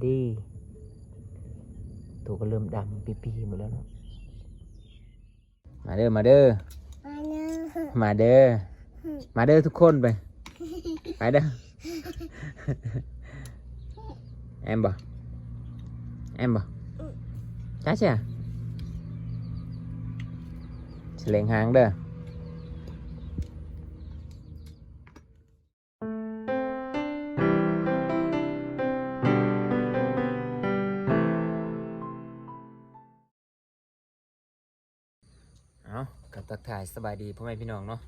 ດີ ໂຕກໍເລີ່ມດຳປີໆໝົດແລ້ວເນາະ. ມາເດີ ມາເດີ ມາເດີ ມາເດີ ມາເດີທຸກຄົນ ໄປ ໄປເດີ. ແອມບໍ່ ແອມບໍ່ ຈ້າເຊຍ ສະເລັງຫາງເດີ. ເອົາ ກໍທັກທາຍສະບາຍດີພໍ່ແມ່ພີ່ນ້ອງເນາະ.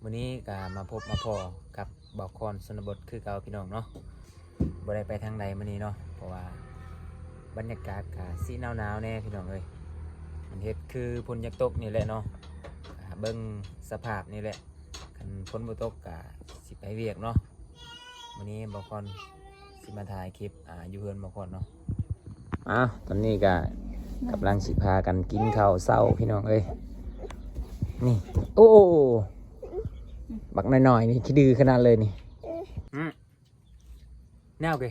ມື້ນີ້ກໍມາພົບມາພໍ້ກັບບ່າວຄອນຊົນນະບົດຄືເກົ່າພີ່ນ້ອງເນາະ. ບໍ່ໄດ້ໄປທາງໃດມື້ນີ້ເນາະ ເພາະວ່າບັນຍາກາດກໍຊິໜາວໆແດ່ພີ່ນ້ອງເອີຍ. ມັນເຮັດຄືຝົນຢາກຕົກນີ້ແຫຼະເນາະ ກໍເບິ່ງສະພາບນີ້ແຫຼະ. ຄັນຝົນບໍ່ຕົກກະຊິໄປວຽກເນາະ. ມື້ນີ້ບ່າວຄອນຊິມາຖ່າຍຄລິບ ອ່າ ຢູ່ເຮືອນບ່າວຄອນເນາະ. ອ້າວ ຕອນນີ້ກະກຳລັງຊິພາກັນກິນເຂົ້າເຊົ້າພີ່ນ້ອງເອີຍ. ນີ້ ໂອ້ ບັກນ້ອຍໆນີ້ຂີ້ດື້ຂະໜາດເລີຍນີ້. ອືມ ແນວເກ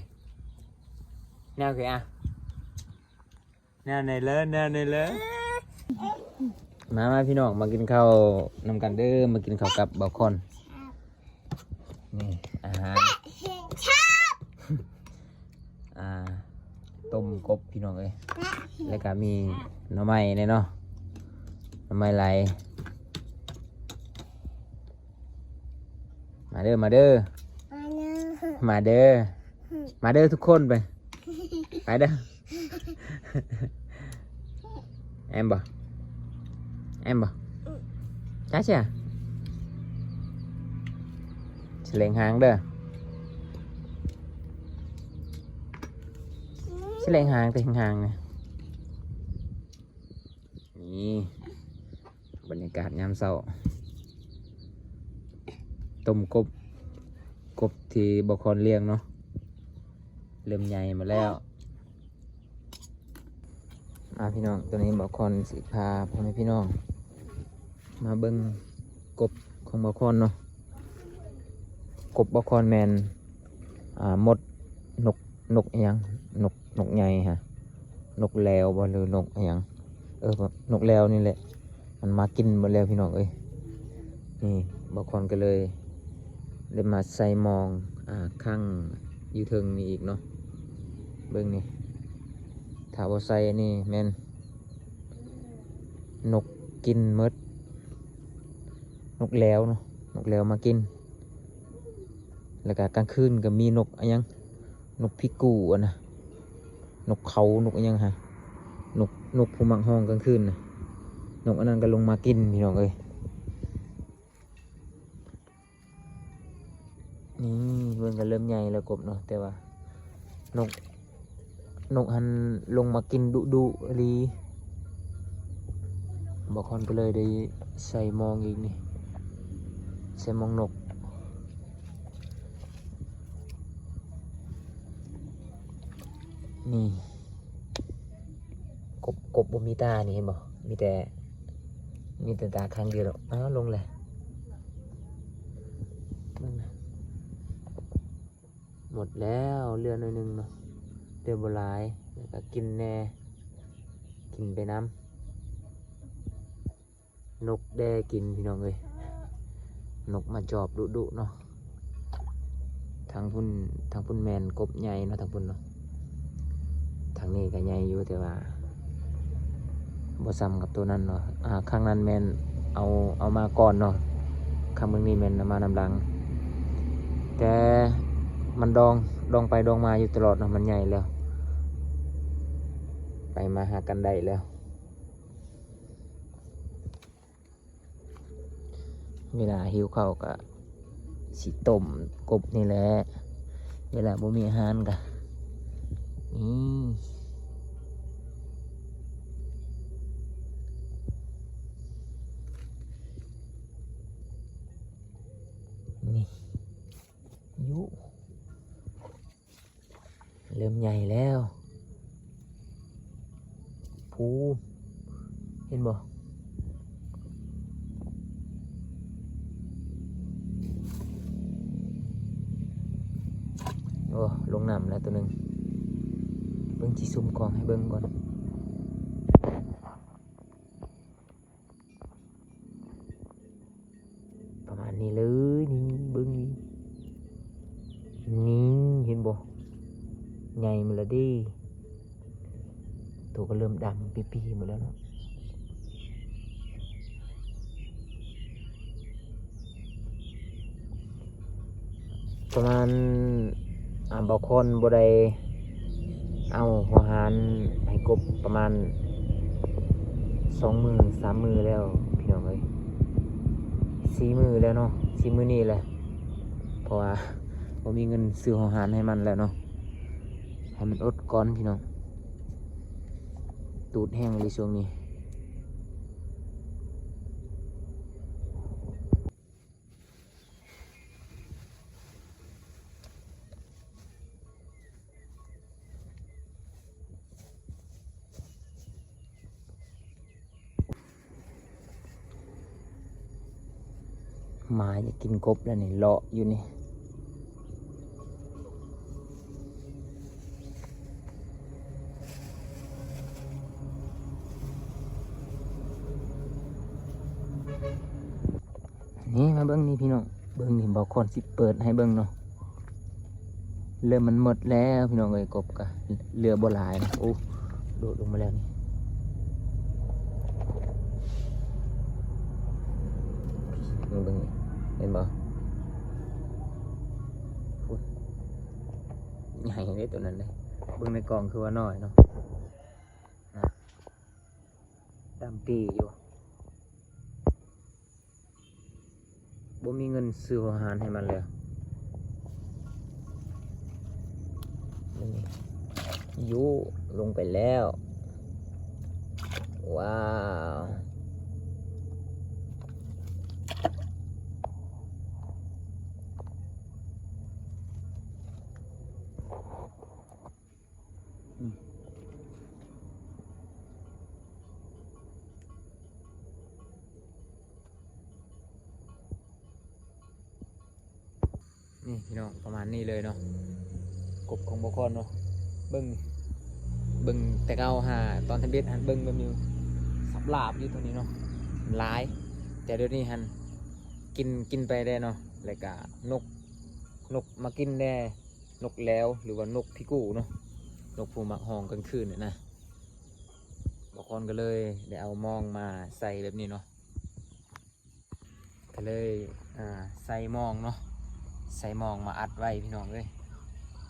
ແນວເກ ອ່ະ. ແນວໃນເລີ ແນວໃນເລີ. ມາ ມາພີ່ນ້ອງ ມາກິນເຂົ້ານຳກັນເດີ ມາກິນເຂົ້າກັບບ່າວຄອນ. ນີ້ອາຫານ ອ່າ ຕົ້ມກົບພີ່ນ້ອງເອີຍ ແລ້ວກະມີໜໍ່ໄມ້ແດ່ເນາະ ໜໍ່ໄມ້ໄຫຼ. ມາເດີ ມາເດີ ມາເດີ ມາເດີ ມາເດີທຸກຄົນ ໄປ ໄປເດີ. ແອມບໍ່ ແອມບໍ່ ຈ້າເຊຍ ສະເລັງຫາງເດີ ສະເລັງຫາງ ແຕ່ຫາງໆນະ. ນີ້ບັນຍາກາດຍາມເຊົ້າ ຕົ້ມກົບ ກົບທີ່ບ່າວຄອນລ້ຽງເນາະ ເລີ່ມໃຫຍ່ມາແລ້ວ. ມາພີ່ນ້ອງ ຕອນນີ້ບ່າວຄອນຊິພາພໍ່ແມ່ພີ່ນ້ອງມາເບິ່ງກົບຂອງບ່າວຄອນເນາະ. ກົບບ່າວຄອນແມ່ນ ອ່າ ມົດ ນົກ ນົກອີ່ຫຍັງ ນົກ ນົກໃຫຍ່ຫັ້ນ ນົກແລວບໍ່ ຫຼືນົກອີ່ຫຍັງ ເອີ ນົກແລວນີ້ແຫຼະ ມັນມາກິນໝົດແລ້ວພີ່ນ້ອງເອີຍ. ນີ້ບ່າວຄອນກໍເລີຍໄດ້ມາໃສ່ມອງ ອ່າ ຂັງຢູ່ເທິງນີ້ອີກເນາະ. ເບິ່ງນີ້ ຖ້າບໍ່ໃສ່ອັນນີ້ແມ່ນນົກກິນໝົດ ນົກແລວເນາະ ນົກແລວມາກິນ. ແລ້ວກະກາງຄືນກໍມີນົກອີ່ຫຍັງ ນົກພິກູອັນນະ ນົກເຂົາ ນົກອີ່ຫຍັງຫັ້ນ ນົກ ນົກຜູ້ມັກຮ້ອງກາງຄືນນະ ນົກອັນນັ້ນກໍລົງມາກິນພີ່ນ້ອງເອີຍ. ນີ້ເບິ່ງກໍເລີ່ມໃຫຍ່ແລ້ວກົບເນາະ ແຕ່ວ່ານົກ ນົກຫັ້ນລົງມາກິນດຸໆອີ່ຫຼີ. ບ່າວຄອນກໍເລີຍໄດ້ໃສ່ມອງອີກນີ້ ໃສ່ມອງນົກ. ນີ້ ກົບ ກົບບໍ່ມີຕານີ້ ເຫັນບໍ່ ມີແຕ່ ມີແຕ່ຕາຂ້າງດຽວດອກ. ອ້າວ ລົງແລ້ວ ເບິ່ງນະ ໝົດແລ້ວ ເຫຼືອໜ້ອຍໜຶ່ງເນາະ ເຫຼືອບໍ່ຫຼາຍ ແລ້ວກໍກິນແດ່ ກິນໄປນຳ. ນົກແດ່ກິນພີ່ນ້ອງເອີຍ ນົກມາຈອບດຸໆເນາະ. ທາງພຸ້ນ ທາງພຸ້ນແມ່ນກົບໃຫຍ່ເນາະ ທາງພຸ້ນເນາະ ທາງນີ້ກໍໃຫຍ່ຢູ່ ແຕ່ວ່າບໍ່ສ່ຳກັບໂຕນັ້ນເນາະ. ອ່າ ຄັ້ງນັ້ນແມ່ນເອົາ ເອົາມາກ່ອນເນາະ ຄັ້ງເບິ່ງນີ້ແມ່ນເອົາມານຳຫຼັງ ແຕ່ມັນດອງ ດອງໄປດອງມາຢູ່ຕະຫຼອດເນາະ ມັນໃຫຍ່ແລ້ວ ໄປມາຫາກັນໄດ້ແລ້ວ. ເວລາຫິວເຂົ້າກະຊິຕົ້ມກົບນີ້ແຫຼະ ເວລາບໍ່ມີອາຫານກະ ນີ້ ນີ້ ຢູ່ ເລີ່ມໃຫຍ່ແລ້ວ ພູ ເຫັນບໍ່? ໂອ້ ລົງນ້ຳແລ້ວໂຕໜຶ່ງ. ບິ່ງ ຊິຊູມກ້ອງໃຫ້ເບິ່ງກ່ອນ. ປະມານນີ້ເລີຍນີ້ ເບິ່ງນີ້ ນີ້ ເຫັນບໍ່? ໃຫຍ່ໝົດແລ້ວເດ້. ໂຕກໍເລີ່ມດຳປີໆໝົດແລ້ວເນາະ. ປະມານ ອ່າ ບ່າວຄອນບໍ່ໄດ້ເອົາຫົວຫານໃຫ້ກົບປະມານສອງມື້ສາມມື້ແລ້ວພີ່ນ້ອງເອີຍ, ສີ່ມື້ແລ້ວເນາະ, ສີ່ມື້ນີ້ແຫຼະ ເພາະວ່າບໍ່ມີເງິນຊື້ຫົວຫານໃຫ້ມັນແລ້ວເນາະ. ໃຫ້ມັນອົດກ່ອນພີ່ນ້ອງ, ຕູດແຮງອີ່ຫຼີຊ່ວງນີ້. ໝາຢາກກິນກົບແລ້ວນີ້ ເລາະຢູ່ນີ້. ນີ້ ມາເບິ່ງນີ້ພີ່ນ້ອງ, ເບິ່ງນີ້ ບ່າວຄອນຊິເປີດໃຫ້ເບິ່ງເນາະ. ເລີ່ມມັນໝົດແລ້ວພີ່ນ້ອງເອີຍ, ກົບກະເຫຼືອບໍ່ຫຼາຍນະ. ໂອ້ ໂດດລົງມາແລ້ວນີ້, ເບິ່ງນີ້ ເຫັນບໍ່? ໂອ້ຍ ໃຫຍ່ເດ້ໂຕນັ້ນເດ້, ເບິ່ງໃນກ້ອງຄືວ່ານ້ອຍເນາະ. ນະ ດຳປີຢູ່, ບໍ່ມີເງິນຊື້ຫົວຫານໃຫ້ມັນແລ້ວ. ຢູ່ ລົງໄປແລ້ວ. ວ້າວ. ອືມ ນີ້ພີ່ນ້ອງ ປະມານນີ້ເລີຍເນາະ, ກົບຂອງບ່າວຄອນເນາະ. ເບິ່ງ ເບິ່ງແຕ່ເກົ່າຫາ ຕອນທຳອິດຫັ້ນ ເບິ່ງແບບຢູ່ ສຳລາບຢູ່ຕົວນີ້ເນາະ ຫຼາຍ, ແຕ່ດຽວນີ້ຫັ້ນ ກິນ ກິນໄປແດ່ເນາະ. ແລ້ວກະນົກ ນົກມາກິນແດ່, ນົກແລວ ຫຼືວ່ານົກພິກຸເນາະ, ນົກຜູ້ມັກຮ້ອງກາງຄືນນີ້ນະ. ບ່າວຄອນກໍເລີຍໄດ້ເອົາມອງມາໃສ່ແບບນີ້ເນາະ, ກໍເລີຍ ອ່າ ໃສ່ມອງເນາະ, ໃສ່ມອງມາອັດໄວ້ພີ່ນ້ອງເອີຍ,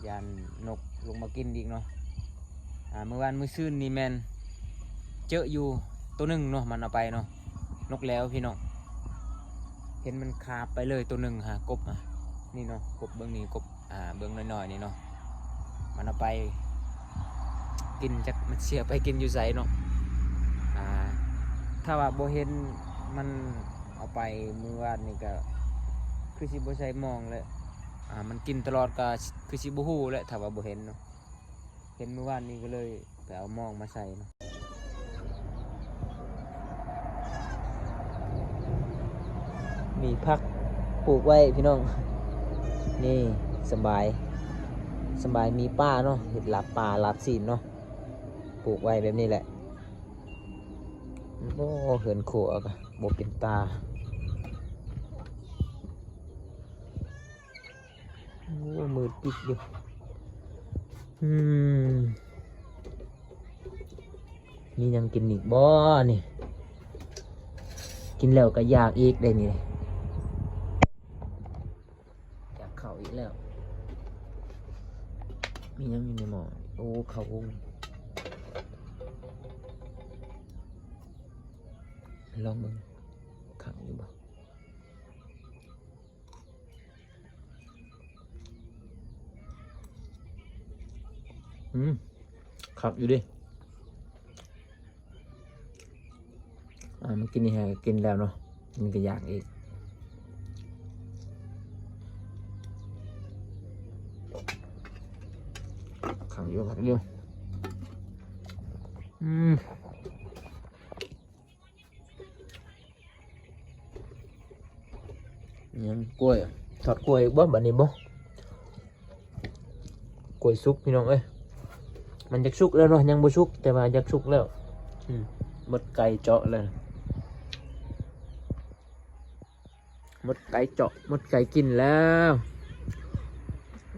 ຢ້ານນົກລົງມາກິນອີກເນາະ. ອ່າ ມື້ວານມື້ຊືນນີ້ແມ່ນເຈີຢູ່ໂຕໜຶ່ງເນາະ, ມັນເອົາໄປເນາະ, ນົກແລວພີ່ນ້ອງ. ເຫັນມັນຄາບໄປເລີຍໂຕໜຶ່ງຫາກົບ ອ່າ ນີ້ເນາະ, ກົບເບິ່ງນີ້ ກົບ ອ່າ ເບິ່ງນ້ອຍໆນີ້ເນາະ, ມັນເອົາໄປກິນ, ຈັກມັນເສຍໄປກິນຢູ່ໃສເນາະ. ອ່າ ຖ້າວ່າບໍ່ເຫັນມັນເອົາໄປມື້ວານນີ້ ກໍຄືຊິບໍ່ໃສ່ມອງແຫຼະ, ອ່າ ມັນກິນຕະຫຼອດ ກໍຄືຊິບໍ່ຮູ້ແຫຼະ ຖ້າວ່າບໍ່ເຫັນເນາະ. ເຫັນມື້ວານນີ້ກໍເລີຍໄປເອົາມອງມາໃສ່ເນາະ. ມີຜັກປູກໄວ້ພີ່ນ້ອງ, ນີ້ ສະບາຍ ສະບາຍ ມີປາເນາະ, ເຮັດລາບປາ ລາບຊີ້ນເນາະ, ປູກໄວ້ແບບນີ້ແຫຼະ. ໂອ້ ເຮືອນຄົວກໍບໍ່ເປັນຕາ. ໂອ້ ມືດປິດຢູ່. ອືມ ມີຫຍັງກິນອີກບໍ່ນີ້? ກິນແລ້ວກໍຢາກອີກເດ້ນີ້, ຢາກເຂົ້າອີກແລ້ວ. ມີຫຍັງຢູ່ໃນໝໍ້? ໂອ້ ເຂົ້າຫຸງ. ລອງເບິ່ງ ຂັງຢູ່ບໍ່? ອືມ ຄັກຢູ່ເດ້. ອ່າ ມັນກິນນີ້ໃຫ້ ກໍກິນແລ້ວເນາະ, ມັນກໍຢາກອີກ. ຄັກຢູ່ ຄັກຢູ່. ອືມ. ຍັງກ້ວຍ ທອດກ້ວຍອີກບໍ່ ບັດນີ້ບໍ່? ກ້ວຍສຸກພີ່ນ້ອງເອີຍ, ເ ມັນຢາກສຸກແລ້ວເນາະ ຍັງບໍ່ສຸກ ແຕ່ວ່າຢາກສຸກແລ້ວ. ອືມ ໝົດໄກ່ເຈາະແລ້ວ ໝົດໄກ່ເຈາະ ໝົດໄກ່ກິນແລ້ວ.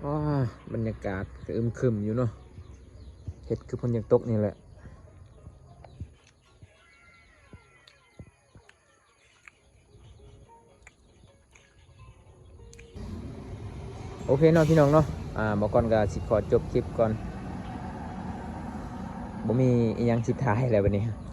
ອ້າ ບັນຍາກາດກະອຶມຄຶມຢູ່ເນາະ ເຮັດຄືຝົນຢາກຕົກນີ້ແຫຼະ. ໂອເຄເນາະ ພີ່ນ້ອງເນາະ ອ່າ ບ່າວກ່ອນກະຊິຂໍຈົບຄລິບກ່ອນ ບໍ່ມີອີ່ຫຍັງຊິຖ່າຍແລ້ວບັດນີ້.